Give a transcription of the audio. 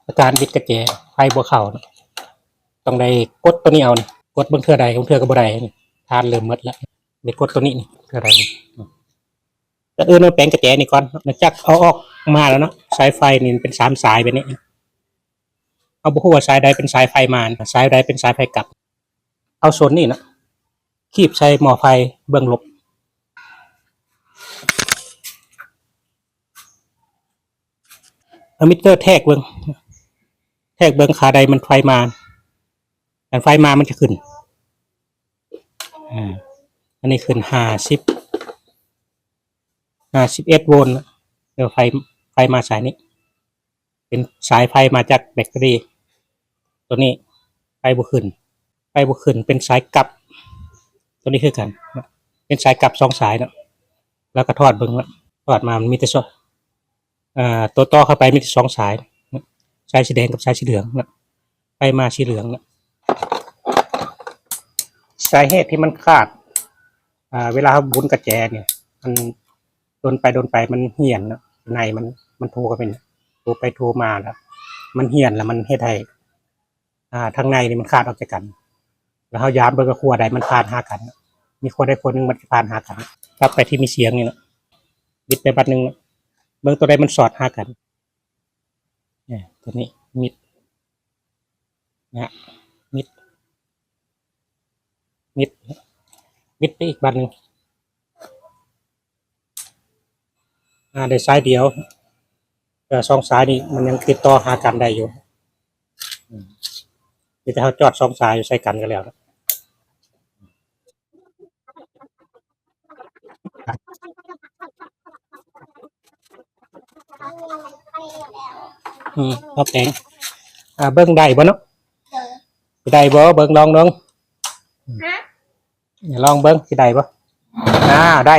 ອາການບິດກະແຈໄຟບໍ່ເຂົ້າເນາະ ຕ້ອງໄດ້ກົດໂຕນີ້ເອົານີ້ ກົດບາງເທື່ອໄດ້ ບາງເທື່ອກໍບໍ່ໄດ້ ທານເລີ່ມໝົດແລ້ວ ໄດ້ກົດໂຕນີ້ນີ້ ເທື່ອໄດ້ນີ້ ກ່ອນອື່ນມາແປງກະແຈນີ້ກ່ອນ ຫຼັງຈາກເອົາອອກມາແລ້ວເນາະ ສາຍໄຟນີ້ເປັນສາມສາຍແບບນີ້ ເຮົາບໍ່ຮູ້ວ່າສາຍໃດເປັນສາຍໄຟມາ ສາຍໃດເປັນສາຍໄຟກັບ ເອົາໂຊນນີ້ນະ ຄີບໃສ່ໝໍ້ໄຟເບື້ອງລົບ ເອົາມິເຕີແທກເບິ່ງ ແທກເບິ່ງຂາໃດມັນໄຟມາ ຄັນໄຟມາມັນຈະຂຶ້ນ ອາ ອັນນີ້ຂຶ້ນຫ້າສິບ ຫ້າສິບເອັດໂວນ ແລ້ວໄຟ ໄຟມາສາຍນີ້ ເປັນສາຍໄຟມາຈາກແບັດເຕີຣີ ໂຕນີ້ໄຟບໍ່ຂຶ້ນ ໄຟບໍ່ຂຶ້ນ ເປັນສາຍກັບ ໂຕນີ້ຄືກັນ ເປັນສາຍກັບສອງສາຍເນາະ ແລ້ວກໍຖອດເບິ່ງເນາະ ຖອດມາມັນມີແຕ່ສອງ ເອີ ຕົວຕໍ່ເຂົ້າໄປມີແຕ່ສອງສາຍ ສາຍສີແດງກັບສາຍສີເຫຼືອງເນາະ ໄຟມາສີເຫຼືອງເນາະ ສາເຫດທີ່ມັນຂາດ ເວລາເຮົາບຸນກະແຈນີ້ ມັນດົນໄປດົນໄປມັນຫ້ຽນເນາະ ໃນມັນ ມັນໂທເຂົ້າໄປ ໂທໄປໂທມາແລ້ວ ມັນຫ້ຽນແລ້ວມັນເຮັດໃຫ້ ອ່າ ທາງໃນນີ້ມັນຂາດອອກຈາກກັນ ແລ້ວເຮົາຢາມເບິ່ງວ່າຂົ້ວໃດມັນຜ່ານຫາກັນ ມີຂົ້ວໃດຂົ້ວໜຶ່ງມັນຈະຜ່ານຫາກັນ ກັບໄປທີ່ມີສຽງນີ້ເນາະ ບິດໄປບາດໜຶ່ງເນາະ ເບິ່ງຕົວໃດມັນສອດຫາກັນ ເອີ ຕົວນີ້ມິດ ນະ ມິດ ມິດ ມິດໄປອີກບາດໜຶ່ງ ອາ ໄດ້ສາຍດຽວ ແຕ່ສອງສາຍນີ້ມັນຍັງຕິດຕໍ່ຫາກັນໄດ້ຢູ່ ອືມ ມີແຕ່ເຮົາຈອດສອງສາຍຢູ່ໃສ່ກັນກໍແລ້ວ. ອືມ ພໍແປງ ອາ ເບິ່ງໄດ້ບໍ່ເນາະ? ເອີ ຊິໄດ້ບໍ່? ເບິ່ງ ລອງເບິ່ງ ຮະ? ອືມ ລອງເບິ່ງ ຊິໄດ້ບໍ່? ອາ ໄດ້.